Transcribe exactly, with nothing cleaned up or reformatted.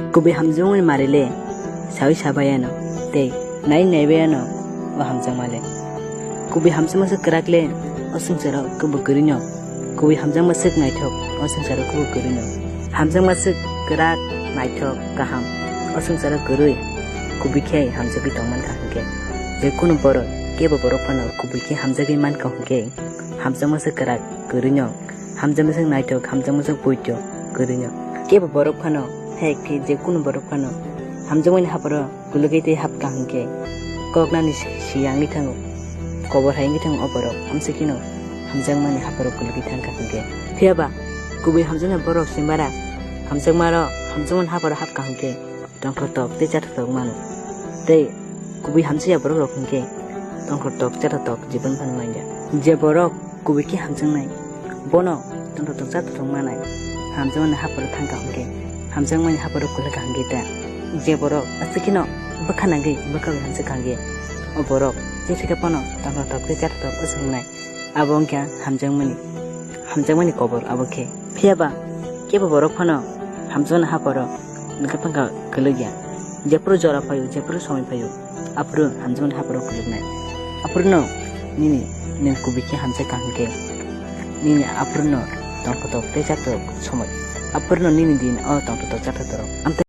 Kubui hamjakmani mari le sawi sabai ano tei nai naibai ano o hamjakma le. Kubui hamjakma se kwrak le o swngcharo kubui kwrwino. Kubui hamjakma swk naithok o swngcharo kubui kwrwino. Hamjakma swk kwrak, naithok, kaham o swngcharo kwrwi kubui khe hamjagwi tongmankha hwnkhe. Je kunu borok kebo borok phano kubui khe hamjagwi mankha hwnkhe hamjakma swk kwrak kwrwino. Hamjakma swk naithok, hamjakma swk poito kwrwino. Kebo borok phano hai khe je kunu borok phano hamjakmani hapharo kwlwgwi tei hapkha hwnkhe koknani si-, siyangwi thango. Kobor hai wngwi thango o borok, amswkino hamjakmani hapharo kwlwgwi thangkha hwnkhe. Phiyaba kubui hamjaknai borok se mara hamjakmaro hamjakmani hapharo hapkha hwnkhe tongthoktok tei chathotok mano. Tei kubui hamjakya borokrok hwnkhe tongthoktok chathotok jibon phano manya. Je borok kubui khe hamjaknai, bono tongthoktok chathotok manai, hamjakmani hapharo thangkha hwnkhe, hamjakmani hapharo kwlwkha hwnkhe ta. Je borok aswkino bwkha nangwi bwkha bai hamjakha hwnkhe, o borok jetheka phano tongthoktok tei chathotok wngwi thangnai, abo wngkha hamjakmani, hamjakmani kobor abo khe. Phiyaba kebo borok phano hamjakmani hapharo nokha phangkha kwlwkya. Jephuru jora phaio, jephuru somoi phaio, aphuru hamjakmani hapharo kwlwknai. Aphuruno nini, nini kubui khe hamjakha hwnkhe, nini aphuruno tongthoktok tei chathotok somoi. Aphuruno nini din o tongthoktok chathotok. Amtwi